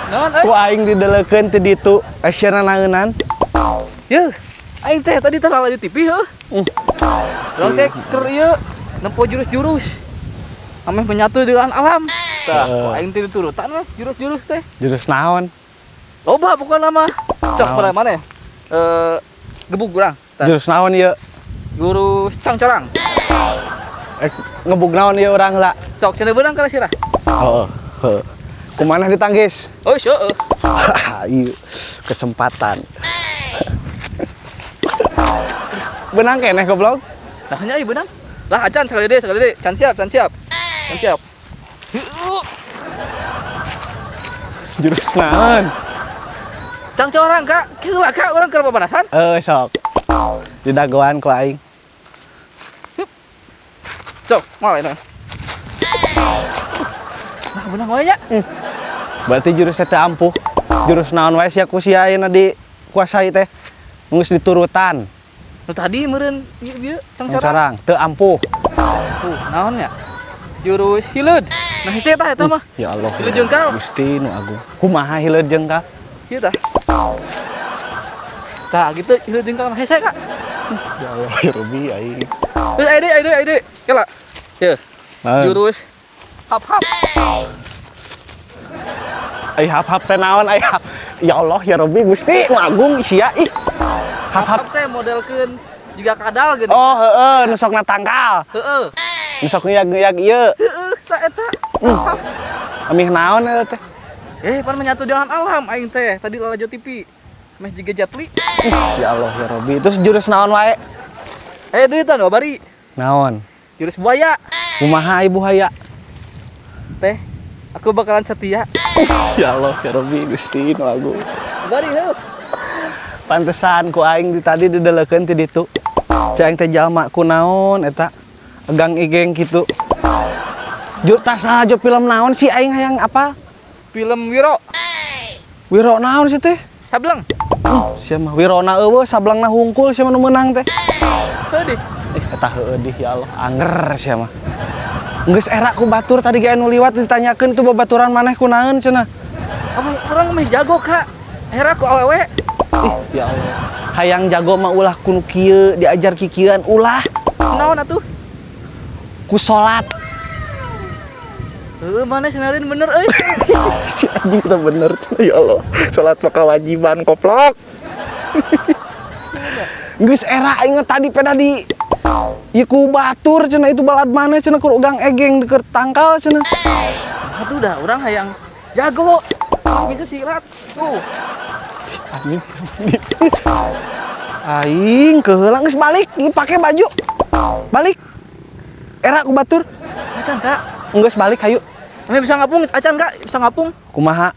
Naon euy? Ku aing dideleukeun ti ditu, sia naeunan. Yeuh, aing teh tadi teh lalajo TV heuh. Urang teh keur ieu nempo jurus-jurus. Ameh menyatu dengan alam. Tah, ku aing teh diturutan mah jurus-jurus teh. Jurus naon? Loba pokokna mah. Sok Naon? pada mana ya? Eh, gebuk urang. Tah, Jurus naon ieu? Jurus cangcorang. Eh, ngebug naon ieu urang heula? Sok cenah beunang kana sirah. Heeh, heuh. Kumaneh ditanggis? Oh, heueuh. Ieu kesempatan. Benang keneh, goblok. Nah, nya ieu beunang. Lah acan sekali deui, sekali deui. Can siap, can siap. Can siap. Heueuh. Jurus naon? Cangcorang, Kak. Heula, Kak, urang keur papanasan. Eh, sok. Didagoan ku aing. Sok, moal eta. Nah, beunang wae nya. Berarti jurus teh ampuh. Jurus naon wae sia ku sia ayeuna dikuasai teh? Geus diturutan. Nu tadi meureun ieu ieu cangcorang. Cangcorang teu ampuh. Naon nya? Jurus hileud. Nah, hese tah eta mah. Ya Allah. Hileud jengkal. Gusti nu agung. Kumaha hileud jengkal? Ieu tah. Tah, gitu hileud jengkal mah hese, Kak. Ya Allah, ya Rabbi aing. Terus aya deui, aya deui, aya deui. Kela. Yeuh, Naon? Jurus hap-hap. Ai hap-hap teh naon ai hap? Ya Allah, ya Rabbi, Gusti nu agung sia ih. Hap-hap. Hap-hap teh modelkeun jiga kadal geuning. Oh, heeh, nu sok natangkal. Heeh. Nu sok ngeuyag-ngeuyag ieu. Heeh, tah eta. Hap. Amih naon eta teh? Eh, pan menyatu dengan alam aing teh. Tadi lalajo TV. Meh jiga Jet Li. Ya Allah, ya Rabbi. Terus jurus naon wae? Eh, deui tah nu bari. Naon? Jurus buaya. Kumaha ai buaya? Teh, aku bakalan setia. Ya Allah, ya Rabbi, Gusti nu agung. Bari heuh. Pantesan ku aing di tadi dideleukeun ti ditu. Cai aing teh jalma kunaon eta? Egang igeng kitu. Jur tas aja film naon sih aing hayang apa? Film Wiro. Wiro naon sih teh? Sableng. Sia mah Wirona eueuh, sablengna hungkul sia mah nu meunang teh. Heuh dih. Ih, eta heueuh dih, ya Allah, anger sia mah. Geus era ku batur tadi ge anu liwat ditanyakeun tuh babaturan maneh kunaon cenah. Apa urang mah jago, Kak. Era ku awewe. Ih, ya Allah. Hayang jago mah ulah ku nu kieu, diajar kikieuan ulah. Naon atuh? Ku salat. Heuh, mana senarin bener euy. Si anjing kita bener cenah, ya Allah. Salat mah kewajiban, koplok. Geus era aing mah tadi peda di ieu ku batur cenah itu balad maneh cenah kur ugang egeng di keur tangkal cenah. Atuh dah urang hayang jago. Ah, bisa silat. Tuh. Anjing aing keheula geus balik, ieu pake baju. Balik. Era ku batur. Acan, Kak. Geus balik hayu. Ame bisa ngapung, acan, Kak, bisa ngapung. Kumaha?